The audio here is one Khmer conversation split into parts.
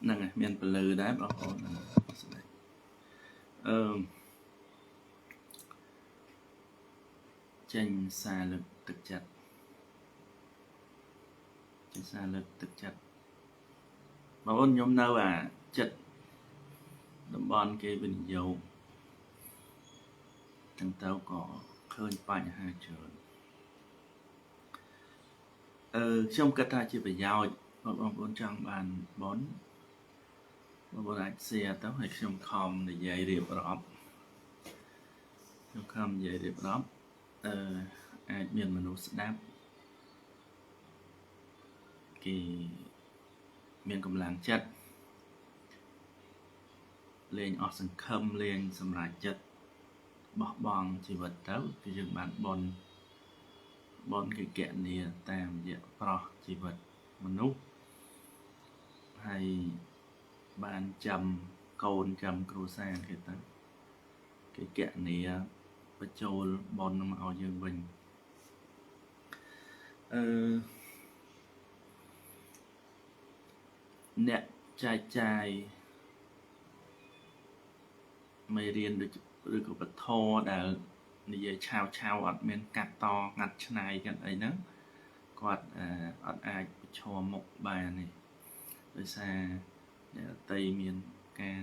ហ្នឹងហើយមានពលឺដែរបងប្អូនហ្នឹងស្ដីអឺចេញសារលើកទឹកចិត្តចេញសារលើកទឹកចិត្តបងប្អូនខ្ញុំនៅអាចិត្តតំបន់គេវិនិយោគទាំងទៅក៏ឃើញបញ្ហាច្រើនខ្ញុំគិតថាជាប្រយោជន៍បងប្អូនចង់បានបុណ្យបងប្អូនអាច share ទៅឲ្យខ្ញុំខំនិយាយរៀបរាប់ខ្ញុំខំនិយាយរៀបរាប់អឺអាចមានមនុស្សស្ដាប់គេមានកម្លាំងចិត្តលេងអស់សង្ឃឹមលេងសម្រេចចិត្តបោះបង់ជីវិតទៅគឺយើងបានបុណ្យបុណ្យគេកណនាតាមរយៈប្រោះជីវិតមនុស្សហើយបានចាំកូនចាំគ្រួសារគេទៅគេកណនាបញ្ចូលបុណ្យមកឲ្យយើងវិញអឺអ្នកចែកចាយមេរៀនដូចឬក៏ពធដែលនិយាយឆាវឆាវអត់មានកាត់តកាត់ឆ្នៃកាត់អីហ្នឹងគាត់អត់អាចប្រឈមមុខបានទេដោយសារអ្នកដតីមានការ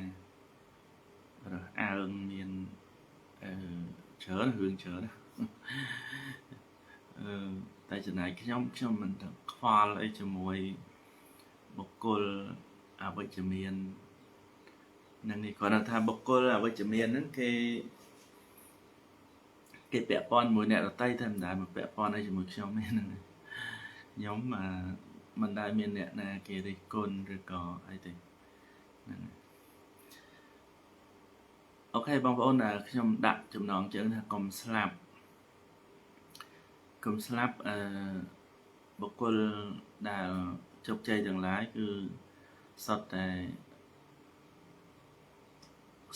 រើសអើងមានអឺច្រើនរឿងច្រើនអឺតែចំណែកខ្ញុំខ្ញុំមិនទៅខ្វល់អីជាមួយបុគ្គលអវិជ្ជមាននឹងនេះគ្រាន់តែថាបុគ្គលអវិជ្ជមានហ្នឹងគេគេពាក់ព័ន្ធមួយអ្នកដតីតែមិនដែលមកពាក់ព័ន្ធអីជាមួយខ្ញុំទេហ្នឹងខ្ញុំមិនដែលមានអ្នកណាគេរិះគន់ឬក៏អីទេហ្នឹងអូខេបងប្អូនខ្ញុំដាក់ចំណងជើងថាកុំស្លាប់កុំស្លាប់អឺបុគ្គលដែលជោគជ័យទាំងឡាយគឺសុទ្ធតែ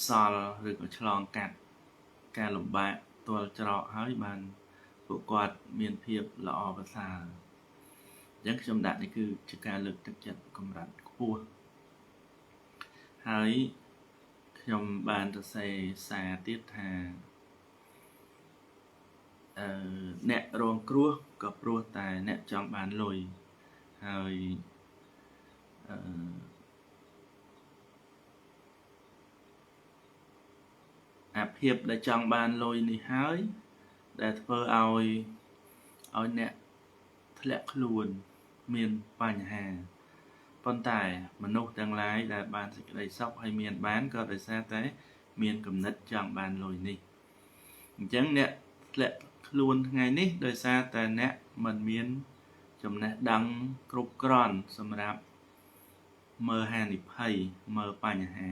សល់ឬក៏ឆ្លងកាត់ការលំបាកទាល់ច្រកហើយបានពួកគាត់មានភាពល្អប្រសើរអញ្ចឹងខ្ញុំដាក់នេះគឺជាការលើកទឹកចិត្តកម្រិតខ្ពស់ហើយខ្ញុំបានសរសេរសារទៀតថាអឺអ្នករងគ្រោះក៏ព្រោះតែអ្នកចង់បានលុយហើយអឺអាភាពដែលចង់បានលុយនេះហើយដែលធ្វើឲ្យអ្នកធ្លាក់ខ្លួនមានបញ្ហាប៉ុន្តែមនុស្សទាំងឡាយដែលបានសេចក្តីសុខហើយមានបានក៏ដោយសារតែមានគំនិតចង់បានលុយនេះអញ្ចឹងអ្នកធ្លាក់ខ្លួនថ្ងៃនេះដោយសារតែអ្នកមិនមានចំណេះដឹងគ្រប់គ្រាន់សម្រាប់មើលហានិភ័យមើលបញ្ហា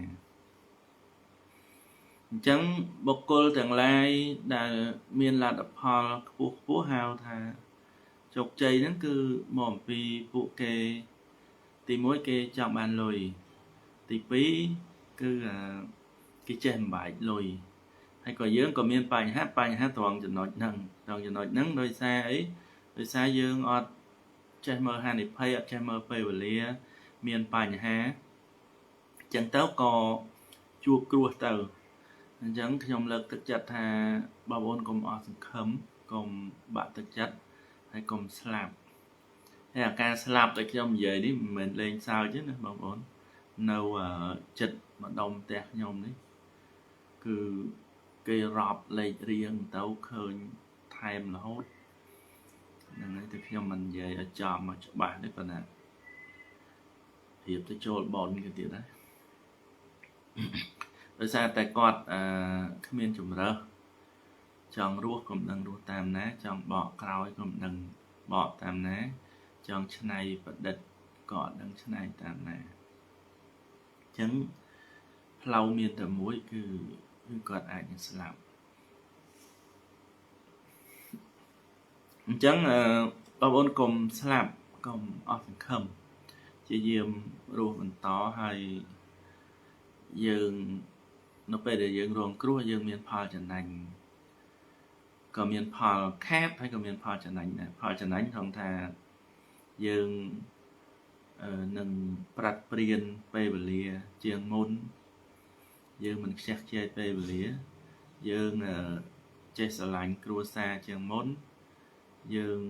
អញ្ចឹងបុគ្គលទាំងឡាយដែលមានលទ្ធផលខ្ពស់ខ្ពស់ហៅថាជោគជ័យហ្នឹងគឺមកអំពីពួកគេទី1គេចង់បានលុយទី2គឺគេចេះបំបែកលុយហើយក៏យើងក៏មានបញ្ហាត្រង់ចំណុចហ្នឹងត្រង់ចំណុចហ្នឹងដោយសារអីដោយសារយើងអត់ចេះមើលហានិភ័យអត់ចេះមើលពេលវេលាមានបញ្ហាអញ្ចឹងទៅក៏ជួបគ្រោះទៅអញ្ចឹងខ្ញុំលើកទឹកចិត្តថាបងប្អូនកុំអស់សង្ឃឹមកុំបាក់ទឹកចិត្តហើយកុំស្លាប់ហើយអាការស្លាប់ដែលខ្ញុំនិយាយនេះមិនមែនលេងសើចទេណាបងប្អូននៅចិត្តម្ដុំផ្ទះខ្ញុំនេះគឺគេរាប់លេខរៀងទៅឃើញថែមរហូតហ្នឹងហើយតែខ្ញុំមិននិយាយឲ្យចំមកច្បាស់ទេប៉ុន្តែរៀបទៅចូលបនគេទៀតដែរដោយសារតែគាត់គ្មានជំរើសចង់រស់ក៏មិនដឹងរស់តាមណាចង់បកក្រោយក៏មិនដឹងបកតាមណាចង់ឆ្នៃប្រឌិតក៏អត់ដឹងឆ្នៃតាមណាអញ្ចឹងផ្លូវមានតែមួយគឺគាត់អាចនឹងស្លាប់អញ្ចឹងបងប្អូនកុំស្លាប់កុំអស់សង្ឃឹមជាយាមរស់បន្តហើយយើងនៅពេលដែលយើងរងគ្រោះយើងមានផលចំណេញក៏មានផលខាតហើយក៏មានផលចំណេញដែរផលចំណេញត្រង់ថាយើង នឹងប្រាត់ព្រានពេលវេលាជាងមុនយើងមិនខ្ជះខ្ជាយពេលវេលាយើងចេះស្រឡាញ់គ្រួសារជាងមុនយើង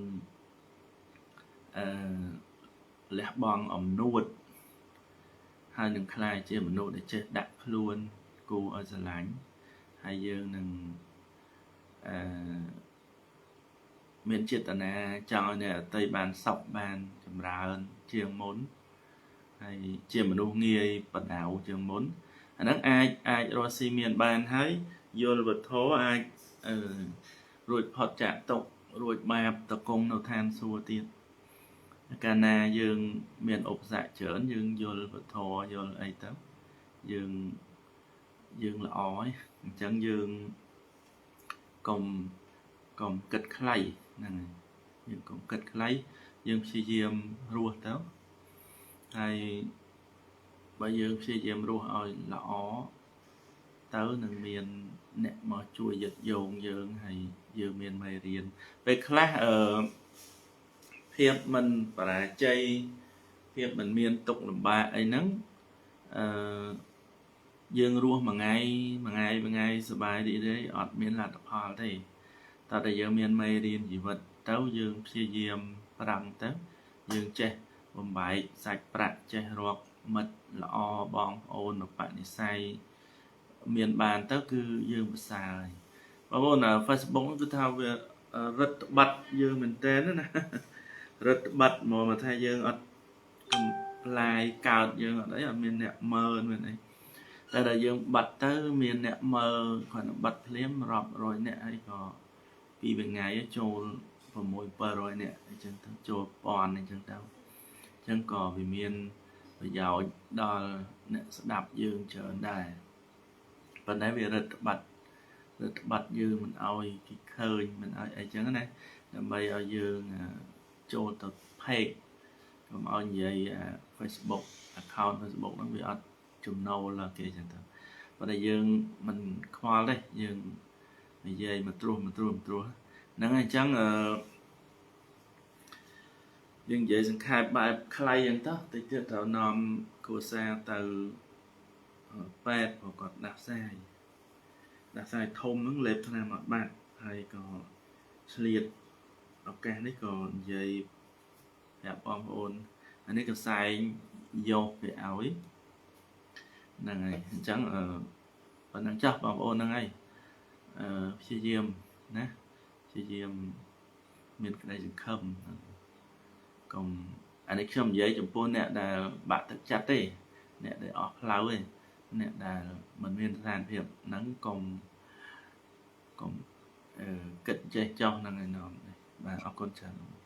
អឺលះបង់អំនួតហើយនឹងក្លាយជាមនុស្សដែលចេះដាក់ខ្លួនគួរឲ្យស្រឡាញ់ហើយយើងនឹងអឺមានចេតនាចង់ឲ្យអ្នកដទៃបានសុខបានចម្រើនជាងមុនហើយជាមនុស្សងាយបដៅជាងមុនអាហ្នឹងអាចរកស៊ីមានបានហើយយល់វធអាចអឺរួចផុតចាកទុក្ខរួចបាបតកងនៅឋានសួគ៌ទៀតកាលណាយើងមានឧបសគ្គច្រើនយើងយល់វធយល់អីទៅយើងល្អហើយអញ្ចឹងយើងកុំកុំគិតខ្លីហ្នឹងហើយយើងកុំគិតខ្លីយើងព្យាយាមរស់ទៅហើយបើយើងព្យាយាមរស់ឲ្យល្អទៅនឹងមានអ្នកមកជួយយឹតយោងយើងហើយយើងមានមេរៀនពេលខ្លះអឺភាពមិនបរាជ័យភាពមិនមានទុក្ខលំបាកអីហ្នឹងអឺយើងរស់មួយថ្ងៃមួយថ្ងៃមួយថ្ងៃសប្បាយរីករាយអត់មានលទ្ធផលទេតើតែយើងមានមេរៀនជីវិតទៅយើងព្យាយាមប្រឹងទៅយើងចេះបំបែកសាច់ប្រាក់ចេះរកមិត្តល្អបងប្អូនឧបនិស្ស័យមានបានទៅគឺយើងប្រសើរហើយបងប្អូន Facebook គឺថាវារឹតបាត់យើងមែនតើណារឹតបាត់មកថាយើងអត់កំឡាយកើតយើងអត់អីអត់មានអ្នកមើលមានអីតែដល់យើងបាត់ទៅមានអ្នកមើលគ្រាន់តែបាត់ភ្លាមរាប់រយអ្នកហើយក៏ពីរថ្ងៃចូល6 700អ្នកអញ្ចឹងទៅចូលពាន់អញ្ចឹងទៅអញ្ចឹងក៏វាមានប្រយោជន៍ដល់អ្នកស្ដាប់យើងច្រើនដែរប៉ុន្តែវារឹតបាត់រឹតបាត់យើងមិនអោយគេឃើញមិនអោយអីចឹងណាដើម្បីឲ្យយើងចូលទៅផេកកុំឲ្យនិយាយ Facebook account Facebook ហ្នឹងវាអត់ចំណូលដល់គេចឹងទៅប៉ុន្តែយើងមិនខ្វល់ទេយើងនិយាយមកត្រួសមកត្រួសមកត្រួសហ្នឹងហើយអញ្ចឹងអឺយើងនិយាយសង្ខេបបែបខ្លីចឹងទៅតិចទៀតត្រូវនាំគ្រួសារទៅពេទ្យព្រោះគាត់ដាស់សាយដាស់សាយធំហ្នឹងលេបថ្នាំអត់បាត់ហើយក៏ឆ្លៀតឱកាសនេះក៏និយាយប្រាប់បងប្អូនអានេះកសែងយកវាឲ្យហ្នឹងហើយអញ្ចឹងអឺប៉ុណ្ណឹងចាស់បងប្អូនហ្នឹងហើយអឺព្យាយាមណាព្យាយាមមានក្តីសង្ឃឹមកុំអានេះខ្ញុំនិយាយចំពោះអ្នកដែលបាក់ទឹកចិត្តទេអ្នកដែលអស់ផ្លូវទេអ្នកដែលមិនមានស្ថានភាពហ្នឹងកុំកុំអឺគិតចេះចោះហ្នឹងឯណោះបាទអរគុណច្រើន។